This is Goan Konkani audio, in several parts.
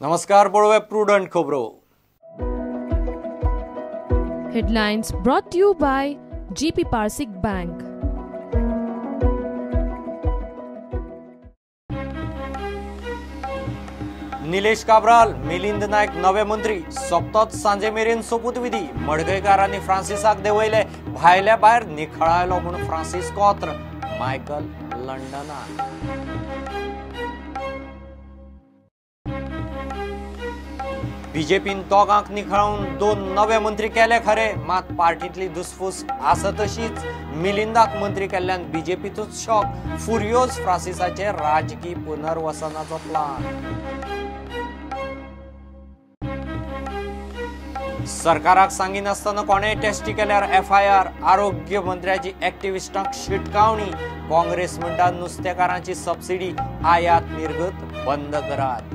नमस्कार, पळोवया प्रुडंट खबरो. Headlines brought to you by GP Parsik Bank. Nilesh Cabral, Milind Naik नवे मंत्री, सोपतोच सांजे मेरेन सोपूतविधी. मडगयकार आनी फ्रांसिसाक देंवयले, भायल्या भायर निखळायलो म्हूण फ्रांसीस कोत्र, मायकल लंडनाक. बीजेपीन दोगांक निखळावन दोन नवे मंत्री केले खरे, मात पार्टींतली दुसफूस आसा तशीच. मिलिंदाक मंत्री केल्ल्यान बीजेपीतूच शॉक, फुर्योज फ्रांसिसाचे राजकी पुनर्वसनाचो प्लान. सरकाराक सांगिनासतना कोणेय टेस्टी केल्यार एफआयआर, आरोग्य मंत्र्याची एक्टिविस्टांक शिटकावणी. काँग्रेस म्हणटा नुस्तेकारांची सबसिडी आयात निर्गत बंद करात.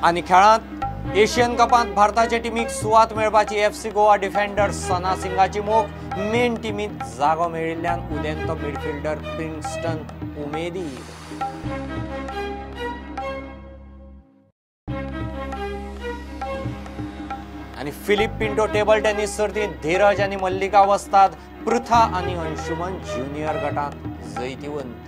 आनी खेळांत एशियन कपांत भारताचे टिमीक सुवात मेळपाची एफसी गोवा डिफेंडर सना सिंगाची मोख. मेन टिमीत जागो मेळिल्ल्यान उदेंतो मिडफिल्डर प्रिन्स्टन उमेदीर. आनी फिलीप पिंटो टेबल टेनिस सर्तींत धीरज आनी मल्लिका वस्ताद, पृथा आनी अंशुमन ज्युनियर गटांत जैतिवंत.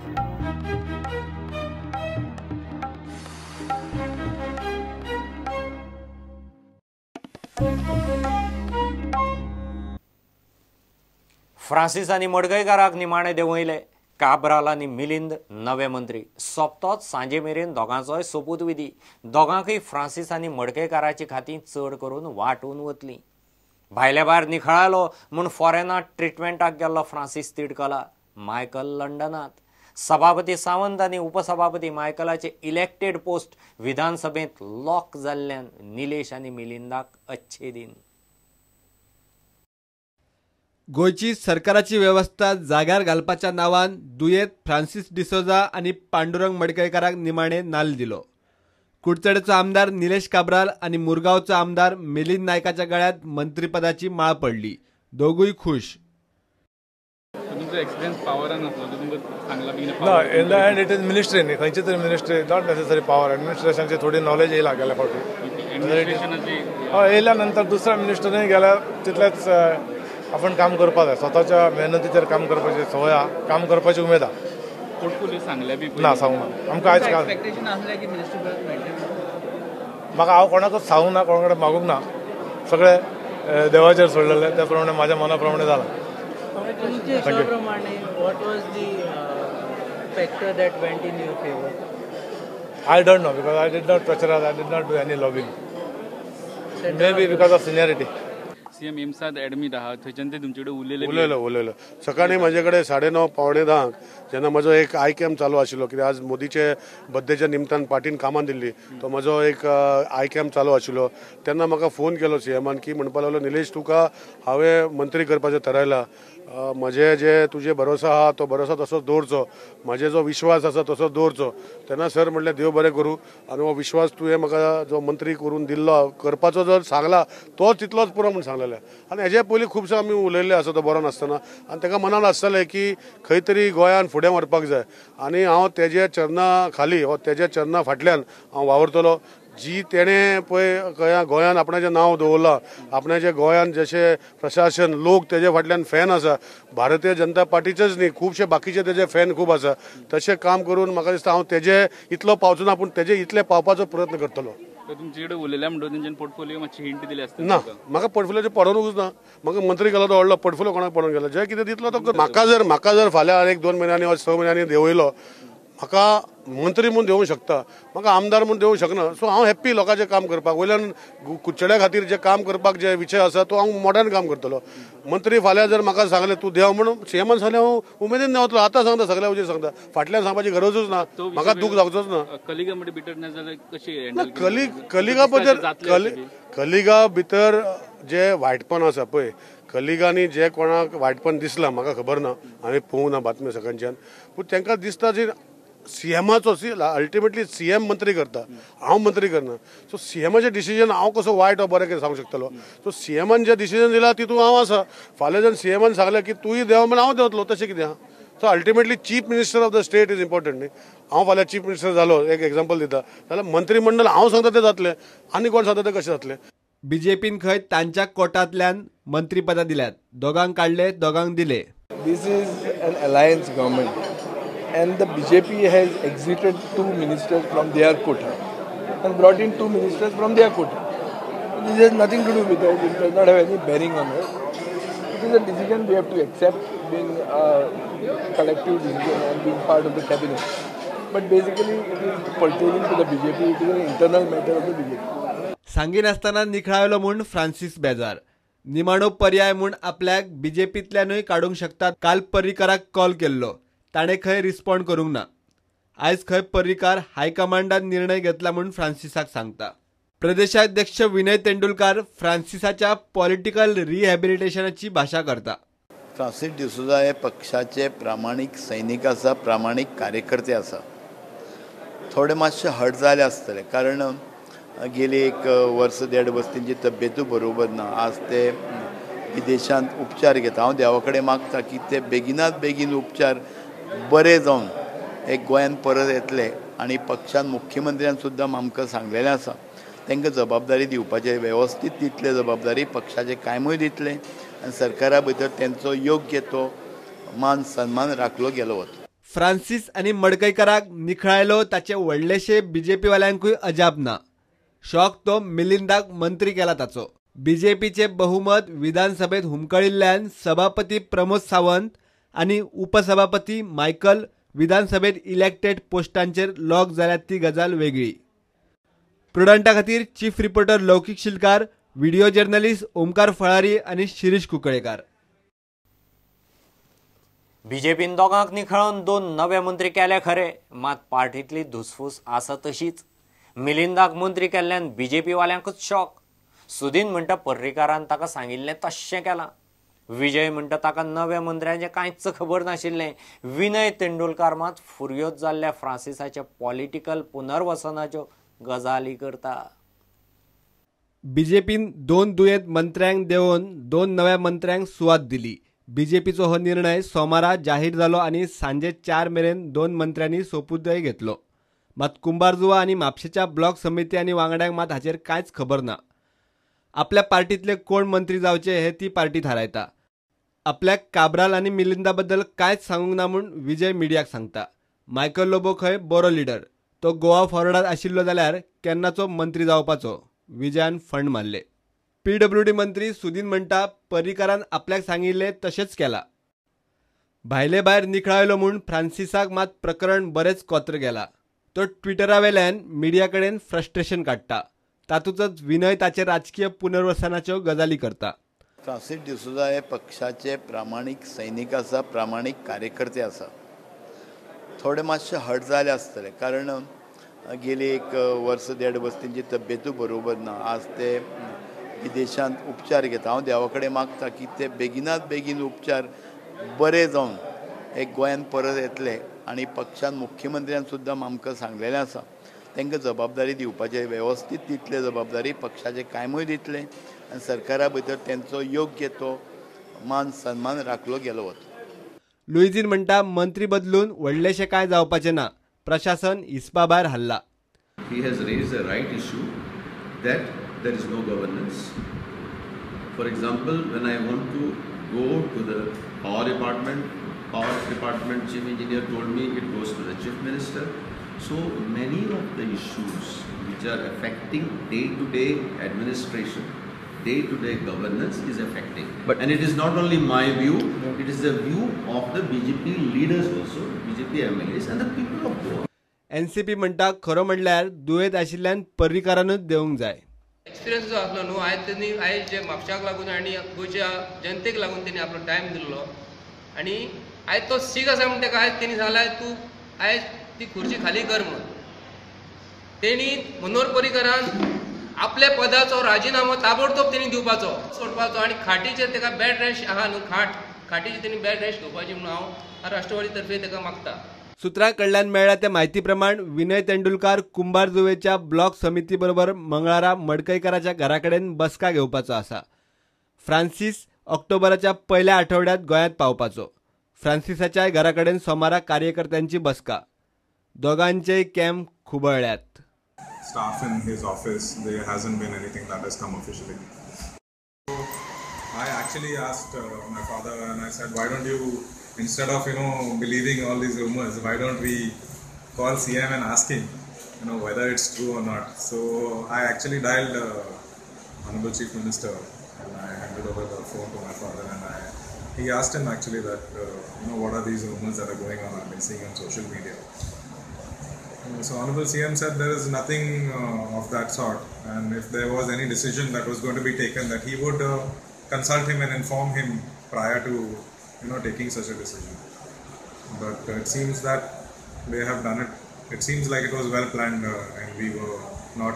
फ्रांसिस आनी मडगयकाराक निमाणे देंवयले, काब्राल आनी मिलिंद नवे मंत्री. सोपतोच सांजे मेरेन दोगांचोय सोपूतविधी. दोगांकय फ्रांसिस आनी मडकयकाराची खातीं चड करून वांटून वतली. भायल्या भायर निखळायलो म्हूण फॉरेनात ट्रिटमेंटाक गेल्लो फ्रांसिस तिडकला, मायकल लंडनात. सभापती सावंत आनी उपसभापती मायकलाचे इलेक्टेड पोस्ट विधानसभेंत लॉक जाल्ल्यान निलेश आनी मिलिंदाक अच्छे दिन. गोंयची सरकाराची वेवस्था जाग्यार घालपाच्या नांवान दुयेंत फ्रांसिस डिसोजा आनी पांडुरंग मडकयकाराक निमाणे नाल्ल दिलो. कुडचडेचो आमदार निलेश काब्राल आनी मुरगांवचो आमदार मिलिंद नायकाच्या गळ्यांत मंत्रीपदाची माळ पडली. दोगूय खुश. ना, in the end it is ministry न्ही, खंयची तरी मिनिस्ट्री, not necessary power. एडमिनिस्ट्रेशनची थोडी नॉलेज येयला गेल्या फावटी, हय येयल्या नंतर दुसऱ्या मिनिस्टरनूय गेल्यार तितलेंच आपण काम करपाक जाय. स्वताच्या मेहनतीचेर काम करपाची संवय आहा, काम करपाची उमेद आहा. ना सांगूंक ना आमकां आयज काल म्हाका हांव कोणाकूच सांगूंक ना, कोणा कडेन मागूंक ना, सगळें देवाचेर सोडलेलें, त्या प्रमाणे म्हाज्या मना प्रमाणे जालां. I don't know because I did not प्रचार, I did not do any lobbying, maybe because of seniority. CM एम्सात admit आहा, थंयच्यान ते तुमचे कडेन उलयले? उलयलो उलयलो. सकाळीं म्हजे कडेन 9:30 9:45 जेन्ना म्हजो एक I camp चालू आशिल्लो, कित्याक आज मोदीचे बड्डेच्या निमतान पार्टीन कामां दिल्ली, तो म्हजो एक I camp चालू आशिल्लो तेन्ना म्हाका फोन केलो सीएमान की म्हणपाक लागलो, निलेश तुका हांवें मंत्री करपाचें थारायलां, म्हजे जे तुजे भरोसा आहा तो भरोसा तसोच दवरचो, म्हजे जो विश्वास आसा तसोच दवरचो. तेन्ना सर म्हणलें देव बरें करूं, आनी हो विश्वास तुवें म्हाका जो मंत्री करून दिल्लो करपाचो जो सांगला तो तितलोच पुरो म्हूण सांगलेलें. आनी हेजे पयलीं खुबशे आमी उलयल्ले आसा तो बरो नासतना, आनी ताका मनान आसतालें की खंय तरी गोंयान फुडें व्हरपाक जाय, आनी हांव तेजे चरणा खाली हो तेज्या चरणा फाटल्यान हांव वावुरतलो. जी तेणें पळय गोंयान आपणाचें नांव दवरलां, आपणाचें गोंयान जशें प्रशासन लोक तेजे फाटल्यान फॅन आसा, भारतीय जनता पार्टीचेच न्ही खुबशे बाकीचे तेजे फॅन खूब आसा, तशें काम करून म्हाका दिसता हांव तेजे इतलो पावचो ना पूण तेजे इतले पावपाचो प्रयत्न करतलो. तुमचे कडेन उलयल्या म्हणटकच तेंच्यान पोर्टफोलियो मातशी हिंट दिली आसतली? ना, म्हाका पोर्टफोलियोचें पडोवनूच ना, म्हाका मंत्री केलो तो व्हडलो पोर्टफोलियो कोणाक पडोवन गेलो, जें कितें दितलो तो. म्हाका जर फाल्यां 1-2 म्हयन्यांनी वा 6 म्हयन्यांनी देंवयलो, म्हाका मंत्री म्हूण देवूंक शकता, म्हाका आमदार म्हूण देवूंक शकना. सो हांव हॅप्पी लोकांचें काम करपाक, वयल्यान कुडचड्या खातीर जें काम करपाक जे विशय आसा तो हांव मॉडर्न काम करतलो. मंत्री फाल्यां जर म्हाका सांगलें तूं देंव म्हणून सीएमान सांगलें हांव उमेदीन देंवतलो. आतां सांगता, सगल्या वचून सांगता, फाटल्यान सांगपाची गरजूच ना, म्हाका दूख जावचोच ना. कलिगा मध्ये बिटरनेस जाल्यार कशी? ना, कलिगा भितर कलिगा भितर जे वायटपण आसा पळय, कलिगांनी जे कोणाक वायटपण दिसलां म्हाका खबर ना, हांवें पळोवंक ना बातम्यो सकाळच्यान, पूण तांकां दिसता जी सीएमाचो अल्टिमेटली सीएम मंत्री करता, हांव मंत्री करना. सो सीएमाचें डिसिजन हांव कसो वायट वा बरें कितें सांगूंक शकतलो. सो सीएमान जें डिसिजन दिलां तितूंत हांव आसा. फाल्यां जर सीएमान सांगलें की तूंय देंव म्हण हांव देंवतलो, तशें कितें आहा. So ultimately chief minister of the state is important न्ही. हांव फाल्यां चीफ मिनिस्टर जालो, एक एग्जाम्पल दिता जाल्यार मंत्रीमंडळ हांव सांगता तें जातलें, आनी कोण सांगता तें कशें जातलें. बीजेपीन खंय तांच्या कोटांतल्यान मंत्रीपदां दिल्यात, दोगांक काडले दोगांक दिले. This is an alliance government and the BJP has exited 2 ministers from their quota and brought in 2 ministers from their quota. This has nothing to do with us. It does not have any bearing on us. It is a decision we have to accept, being a collective decision and being part of the cabinet. But basically it is pertaining to the BJP. It is an internal matter of the BJP. सांगिनासतना निखळायलो म्हूण फ्रांसीस बेजार. निमाणो पर्याय म्हूण आपल्याक बीजेपींतल्यानूय काडूंक शकतात. काल पर्रीकाराक कॉल केल्लो, ताणें खंय रिस्पॉन्ड करूंक ना. आयज खंय पर्रीकार हायकमांडान निर्णय घेतला म्हूण फ्रांसिसाक सांगता. प्रदेशाध्यक्ष विनय तेंडुलकार फ्रांसिसाच्या पॉलिटिकल रिहॅबिलिटेशनाची भाशा करता. फ्रांसीस डिसोजा हे पक्षाचे प्रामाणीक सैनीक आसा, प्रामाणीक कार्यकर्ते आसा. थोडे मातशे हर्ट जाले आसतले, कारण गेली एक वर्स देड वर्स तेंची तब्येतूय बरोबर ना. आज ते विदेशांत उपचार घेता. हांव देवा कडेन मागता की ते बेगिनात बेगीन उपचार बरे जावन एक गोंयांत परत येतले. आनी पक्षान मुख्यमंत्र्यान सुद्दां आमकां सांगलेलें आसा, तांकां जबाबदारी दिवपाचे वेवस्थीत दितले, जबाबदारी पक्षाचे कायमूय दितले आनी सरकारा भितर तेंचो योग्य तो मान सन्मान राखलो गेलो वतलो. फ्रांसीस आनी मडकयकाराक निखळायलो ताचे व्हडलेशे बीजेपीवाल्यांकूय अजाप ना. शॉक तो मिलिंदाक मंत्री केला ताचो. बीजेपीचे बहुमत विधानसभेत हुमकळिल्ल्यान सभापती प्रमोद सावंत आनी उपसभापती मायकल विधानसभेत इलेक्टेड पोस्टांचेर लॉक जाल्यात ती गजाल वेगळी. प्रुडंटा खातीर chief reporter Laukik Shilkar, video journalist Omkar Falari आनी शिरीष कुंकळेकार. बीजेपीन दोगांक निखळून 2 नवे मंत्री केले खरे, मात पार्टींतली धुसफूस आसा तशीच. मिलिंदाक मंत्री केल्ल्यान बीजेपी वाल्यांकूच शॉक. सुदीन म्हणटा पर्रीकारान ताका सांगिल्लें तश्शें केलां. विजय म्हणटा ताका नव्या मंत्र्यांचें कांयच खबर नाशिल्लें. विनय तेंडुलकार मात फुर्योज जाल्ल्या फ्रांसिसाच्या पॉलिटिकल पुनर्वसनाच्यो गजाली करता. बीजेपीन 2 दुयेंत मंत्र्यांक देवोवन 2 नव्या मंत्र्यांक सुवात दिली. बीजेपीचो हो निर्णय सोमारा जाहीर जालो आनी सांजे 4 मेरेन 2 मंत्र्यांनी सोपूतय घेतलो. मात कुंभारजुवा आनी म्हापशेच्या ब्लॉक समिती आनी वांगड्यांक मात हाचेर कांयच खबर ना. आपल्या पार्टींतले कोण मंत्री जावचे हे ती पार्टी थारायता. आपल्याक काब्राल आनी मिलिंदा बद्दल कांयच सांगूंक ना म्हूण विजय मिडियाक सांगता. मायकल लोबो खंय बरो लिडर, तो गोवा फॉरवर्डात आशिल्लो जाल्यार केन्नाचो मंत्री जावपाचो, विजयान फंड मारले. पीडब्ल्यूडी मंत्री सुदीन म्हणटा पर्रीकारान आपल्याक सांगिल्लें तशेंच केलां. भायले भायर निखळायलो म्हूण फ्रांसिसाक मात प्रकरण बरेंच कोत्र गेलां. तो ट्विटरावेल्यान मिडिया कडेन फ्रस्ट्रेशन काडटा. तातूंतच विनय ताचे राजकीय पुनर्वसनाच्यो गजाली करता. फ्रांसीस डिसोजा हे पक्षाचे प्रामाणीक सैनीक आसा, प्रामाणीक कार्यकर्ते आसा. थोडे मातशे हर्ट जाले आसतले, कारण गेली एक वर्स देड वर्स तेंची तब्येतूय बरोबर ना. आज ते विदेशांत उपचार घेता. हांव देवा कडेन मागता की ते बेगिनात बेगीन उपचार बरे जावन एक गोंयांत परत येतले. आनी पक्षान मुख्यमंत्र्यान सुद्दां आमकां सांगलेलें आसा, तांकां जबाबदारी दिवपाचे वेवस्थीत दितले, जबाबदारी पक्षाचे कायमूय दितले आनी सरकारा भितर तेंचो योग्य तो मान सन्मान राखलो गेलो वतलो. लुईझीन म्हणटा मंत्री बदलून व्हडलेशें कांय जावपाचें ना, प्रशासन हिसपा भायर हल्ला. He has raised a right issue that there is no governance. For example, when I want to go to the power department chief engineer told me it goes to the chief minister. So many of the issues which are affecting day-to-day administration, day-to-day governance is affecting. But, and it is not only my view, it is the view of the BJP leaders also, BJP MLAs and the people of Goa. NCP म्हणटा खरो म्हणल्यार दुयेंत आशिल्ल्यान पर्रीकारानूच देवंक जाय. एक्सपिरियन्स जो आसलो न्हू, आयज तेणी आयज जे म्हापशाक लागून आनी गोंयच्या जनतेक लागून तेणी आपलो टायम दिल्लो आनी आयज तो सीक आसा म्हण तेका आयज तेणी सांगलां तूं आयज ती खुर्ची खाली कर म्हणून. तेणी मनोहर पर्रीकारान आपल्या पदाचो राजिनामो ताबडतोब तेणी दिवपाचो, सोडपाचो आनी खाटीचेर तेका बेड रेस्ट आहा न्हू, खाटीचेर तेणी बेड रेस्ट घेवपाची म्हणून हांव राष्ट्रवादी तर्फे तेका मागता. सूत्रां कडल्यान मेळ्ळ्या त्या म्हायती प्रमाण विनय तेंडुलकार कुंभारजुवेच्या ब्लॉक समिती बरोबर मंगळारा मडकयकाराच्या घरा कडेन बसका घेवपाचो आसा. फ्रांसीस ऑक्टोबराच्या पयल्या आठवड्यात गोंयांत पावपाचो. फ्रांसिसाच्याय घरा कडेन सोमारा कार्यकर्त्यांची बसका. दोगांचेय camp खुबळ्ळ्यात. Staff in his office, there hasn't been anything that has come officially. So I actually asked my father and I said, why don't you, instead of believing all these rumors, why don't we call CM and ask him, whether it's true or not. So I actually dialed Honorable Chief Minister and I handed over the phone to my father and he asked him actually that what are these rumors that are going on, I've been seeing on social media. So Honorable CM said there is nothing of that sort, and if there was any decision that was going to be taken, that he would consult him and inform him prior to taking such a decision. But it seems that they have done it. It seems like it was well planned, and we were not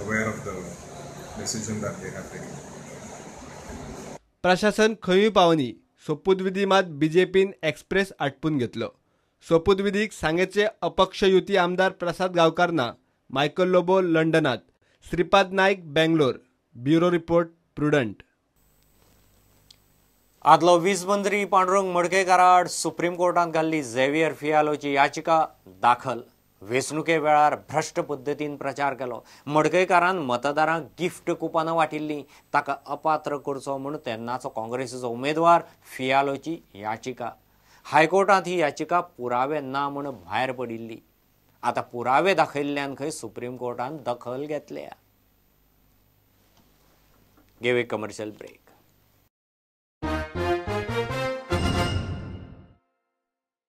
aware of the decision that they have taken. प्रशासन खंयूय पावनी, सोपूतविधी मात बीजेपीन एक्सप्रेस आटपून घेतलो. सोपूतविधीक सांगेचे अपक्ष युती आमदार प्रसाद गांवकार ना, मायकल लोबो लंडनात, Shripad Naik Bangalore. Bureau report, Prudent. आदलो वीज मंत्री पांडुरंग मडकयकाराआड सुप्रीम कोर्टांत घाल्ली झेवियर फियालोची याचिका दाखल. वेंचणुके वेळार भ्रश्ट पद्दतीन प्रचार केलो. मडकयकारान मतदारांक गिफ्ट कुपनां वाटिल्लीं, ताका अपात्र करचो म्हूण तेन्नाचो काँग्रेसीचो उमेदवार फियालोची याचिका. हायकोर्टांत ही याचिका पुरावे ना म्हूण भायर पडिल्ली. आतां पुरावे दाखयल्ल्यान खंय सुप्रीम कोर्टान दखल घेतल्या. घेवया कमर्शियल ब्रेक.